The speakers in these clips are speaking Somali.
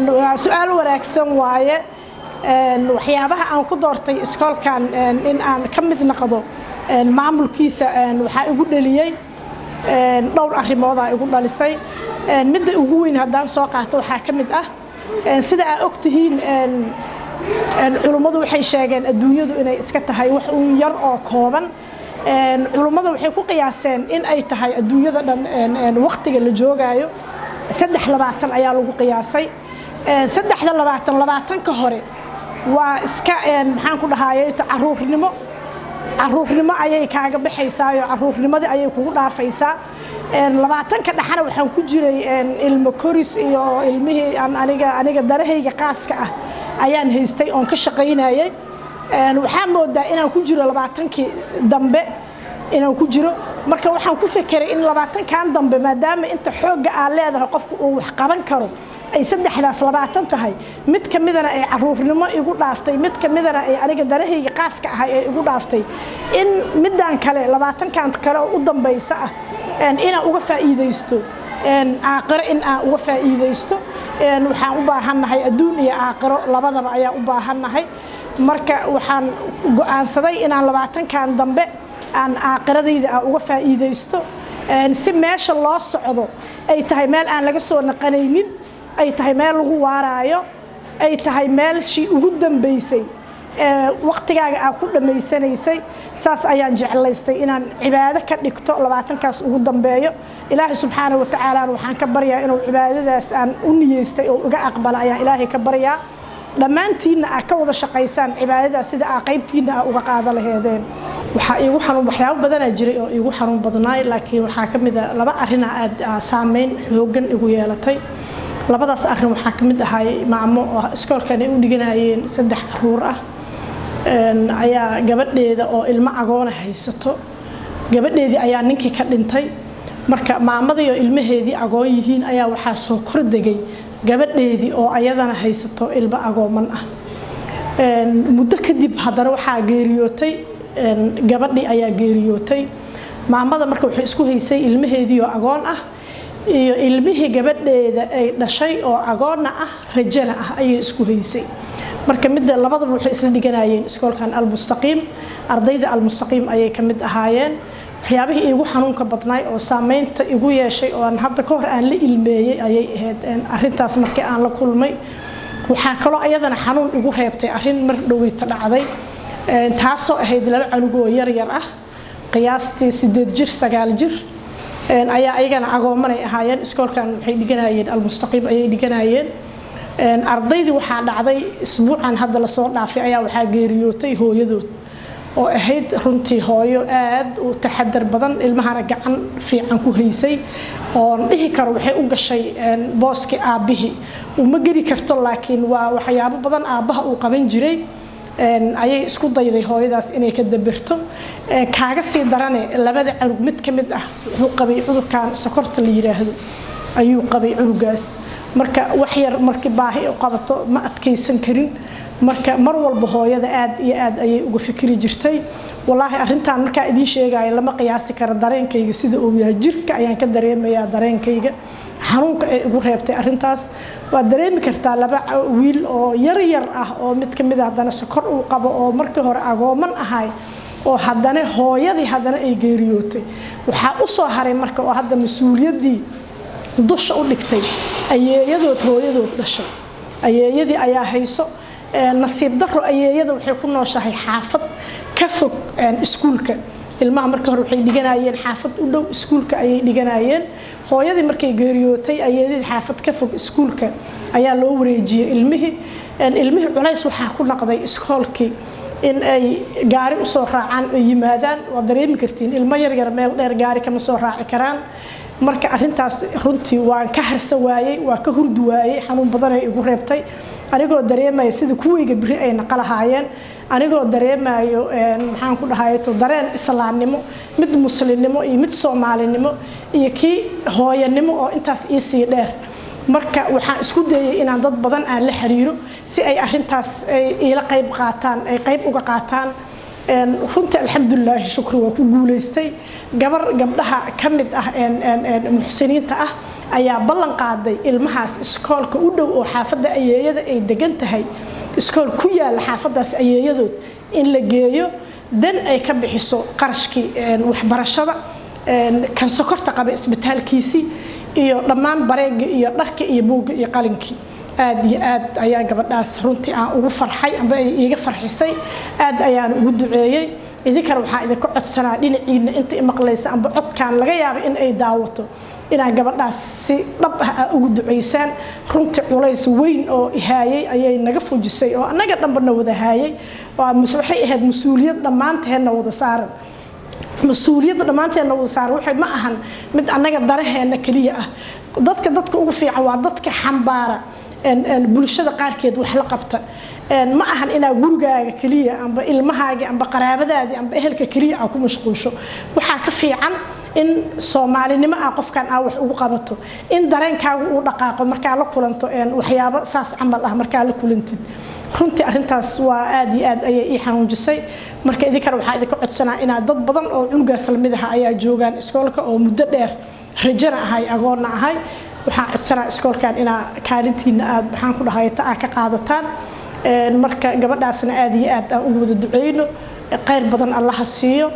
Waa su-aal wanaagsan waaye. Waxyaabaha aan ku doortay iskoolkan in aan ka mid noqdo maamulkiisa waxaa igu dhaliyey dhowr arrimoodaa igu dhalisay. Midda ugu weyn haddaan soo qaato, waxaa ka mid ah, sida aa og tihiin, culummadu waxay sheegeen adduunyadu inay iska tahay wax uun yar oo kooban. Culummada waxay ku qiyaaseen in ay tahay adduunyada dhan waqtiga la joogaayo 23 ayaa lagu qiyaasay. Saddexda labaatan, 20-ka hore waa iska, maxaan ku dhahayay, caruurnimo. Caruurnimo ayay kaaga baxaysaayo, caruurnimadii ayay kugu dhaafaysaa. 20-ka dhexana waxaan ku jiray ilmo koris iyo ilmihii aan aniga darahayga qaaska ah ayaan haystay oon ka shaqaynayay. Waxaa moodaa inaan ku jiro 20-kii dambe inaan ku jiro. Marka waxaan ku fekeray in 20-kan dambe, maadaama inta xoogga aad leedahay qofku uu wax qaban karo ay saddexdaas 20 tahay, mid ka midana ay caruurnimo igu dhaaftay, mid ka midana ay aniga danahayga qaaska ahay ay igu dhaaftay, in middan kale, 20-kan kale oo u dambaysa ah, inaan uga faa'iidaysto aakhiro, in aan uga faa'iidaysto. Waxaan u baahannahay adduun iyo aakhiro labadaba ayaa u baahannahay. Marka waxaan go'aansaday inaan 20-kan dambe aan aakhiradayda aan uga faa'iidaysto, si meesha loo socdo ay tahay meel aan laga soo naqanaynin, ay tahay meel lagu waaraayo, ay tahay meelshii ugu dambaysay waqtigaaga aad ku dhammaysanaysay. Saas ayaan jeclaystay inaan cibaado ka dhigto 20-kaas ugu dambeeyo. Ilaahay subxaana wa tacaala waxaan ka baryaa inuu cibaadadaas aan u niyeystay oo iga aqbala ayaan Ilaahay ka baryaa. Dhammaantiinna aad ka wada shaqaysaan cibaadadaas sida aa qaybtiinna aa uga qaada laheedeen. Waxaa iigu xanuun, waxyaabo badanaa jiray oo iigu xanuun badnaay, laakiin waxaa ka mid a laba arrinaa aad saameyn xooggan igu yeelatay. Labadaas arrin waxaa ka mid ahay maamo oo iskoolkan ay u dhiganayeen saddex caruur ah ayaa gabadheeda oo ilmo agoona haysato, gabadheedii ayaa ninkii ka dhintay. Marka maamadii oo ilmaheedii agoon yihiin ayaa waxaa soo kordegay gabadheedii oo ayadana haysato ilmo agooman ah. Muddo kadib haddana waxaa geeriyootay gabadhii ayaa geeriyootay. Maamada marka waxay isku haysay ilmaheedii oo agoon ah iyo ilmihii gabadheeda ay dhashay oo agoonna ah, rajana ah ayay isku haysay. Marka midda labadaba waxay isla dhiganayeen iskoolkan Almustaqiim, ardayda Almustaqiim ayay ka mid ahaayeen. Waxyaabihii iigu xanuunka badnaay oo saameynta igu yeeshay oo aan hadda ka hor aan la ilmeeyey ayay ahayd arrintaas markii aan la kulmay. Waxaa kaloo ayadana xanuun igu reebtay arrin mar dhoweyta dhacday, taasoo ahayd laba canug oo yar yar ah, qiyaastii 8 jir, 9 jir ayaa ayagana agoomanay ahaayeen. Iskoolkan waxay dhiganayeen, Almustaqiim ayay dhiganayeen ardaydii. Waxaa dhacday isbuucan hadda lasoo dhaafay ayaa waxaa geeriyootay hooyadood oo ahayd runtii hooyo aad u taxadar badan, ilmahana gacan fiican ku haysay, oon dhihi karo waxay u gashay booskii aabbihii. Uma geli karto, laakiin waa waxyaabo badan aabbaha uu qaban jiray ayay isku dayday hooyadaas inay ka dabirto. Kaaga sii darane, labada canug mid ka mid ah wuxuu qabay cudurkan sokorta la yiraahdo ayuu qabay cunugaas. Marka wax yar markii baahi u qabato ma adkaysan karin. Marka mar walba hooyada aad iyo aad ayay uga fikri jirtay. Wallaahi, arrintan markaa idiin sheegaayo lama qiyaasi karo dareenkayga sida uu yahay. Jirka ayaan ka dareemayaa dareenkayga, xanuunka ay igu reebtay arrintaas. Waad dareemi kartaa laba wiil oo yar yar ah oo mid ka mid a haddana sokor uu qabo, oo markii hore agooman ahay, oo haddana hooyadii haddana ay geeriyootay. Waxaa u soo haray marka oo hadda mas-uuliyaddii dusha u dhigtay ayeeyadood, hooyadood dhashay. Ayeeyadii ayaa hayso. Nasiib daro, ayeeyada waxay ku nooshahay xaafad ka fog iskuulka. Ilmaha marka hore waxay dhiganayeen xaafad u dhow iskuulka ayay dhiganayeen. Hooyadii markay geeriyootay, ayeeyadii xaafad ka fog iskuulka ayaa loo wareejiyey ilmihii. Ilmihii culays waxaa ku noqday iskoolkii in ay gaari usoo raacaan oo yimaadaan. Waad dareemi kartiin, ilmo yaryar meel dheer gaari kama soo raaci karaan. Marka arrintaas runtii waan ka harsa waayey, waa ka hurdi waayey, xanuun badanay igu reebtay, anigoo dareemaya sida kuwayga biri ay naqa lahaayeen, anigoo dareemayo, maxaan ku dhahay, dareen islaamnimo, mid muslimnimo iyo mid soomaalinimo iyo kii hooyanimo oo intaas iisii dheer. Marka waxaan isku dayay inaan dad badan aan la xiriiro si ay arrintaas ay iila qayb qaataan, ay qayb uga qaataan. Runtii, alxamdulilaahi shukri, waa ku guulaystay. Gabar gabdhaha ka mid ah muxsiniinta ah ayaa ballan qaaday ilmahaas iskoolka u dhow oo xaafadda ayeeyada ay degan tahay, iskool ku yaala xaafaddaas ayeeyadood in la geeyo, dan ay ka bixiso qarashkii waxbarashada, kan sokorta qaba isbitaalkiisii, iyo dhammaan bareegii iyo dharka iyo buugga iyo qalinkii. Aad iyo aad ayaa gabadhaas runtii aan ugu farxay amba ay iiga farxisay, aad ayaan ugu duceeyey. Idinkana waxaa idinka codsanaa dhinaciina, inta imaqlaysa amba codkaan laga yaaba in ay daawato, inaa gabadhaas si dhab ah aa ugu duceysaan. Runtii culays weyn oo ihaayay ayay naga fujisay oo annaga dhanba na wada haayay. Waxay ahayd mas-uuliyad dhammaanteenna wada saaran. Mas-uuliyadda dhammaanteenna wada saaran waxay ma ahan mid annaga daraheenna keliya ah. Dadka ugu fiican waa dadka xambaara bulshada qaarkeed wax la qabta. Ma ahan inaa gurigaaga keliya amba ilmahaagi amba qaraabadaadii amba ehelka keliya aa ku mashquulsho. Waxaa ka fiican in Soomaalinimo ah qofkan aa wax ugu qabato, in dareenkaagu uu dhaqaaqo markaa la kulanto waxyaabo saas camal ah markaa la kulantid. Runtii arrintaas waa aad iyo aad ayay ii xanuunjisay. Marka idinkana waxaa idinka codsanaa inaad dad badan oo cunugaas lamid ah ayaa joogaan iskoolka oo muddo dheer rajana ahay, agoonna ahay. Waxaan codsanaa iskoolkan inaa kaalintiina aad, maxaan ku dhahay, ta aa ka qaadataan. Marka gabadhaasna aad iyo aad aan ugu wada duceyno, khayr badan Allaha siiyo.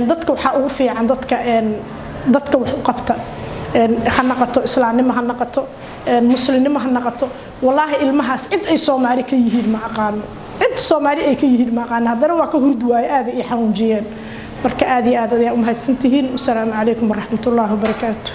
Dadka waxaa ugu fiican dadka wax u qabta, ha naqato islaamnimo, ha naqato muslimnimo, ha naqato. Wallaahi, ilmahaas cid ay Soomaali ka yihiin ma aqaano, cid Soomaali ay ka yihiin ma aqaano. Haddana waa ka hurdi waaye, aad ay ii xanuunjiyeen. Marka aad iyo aad ayaa u mahadsantihiin. Wasalaamu calaykum waraxmatullaahi wabarakaatu.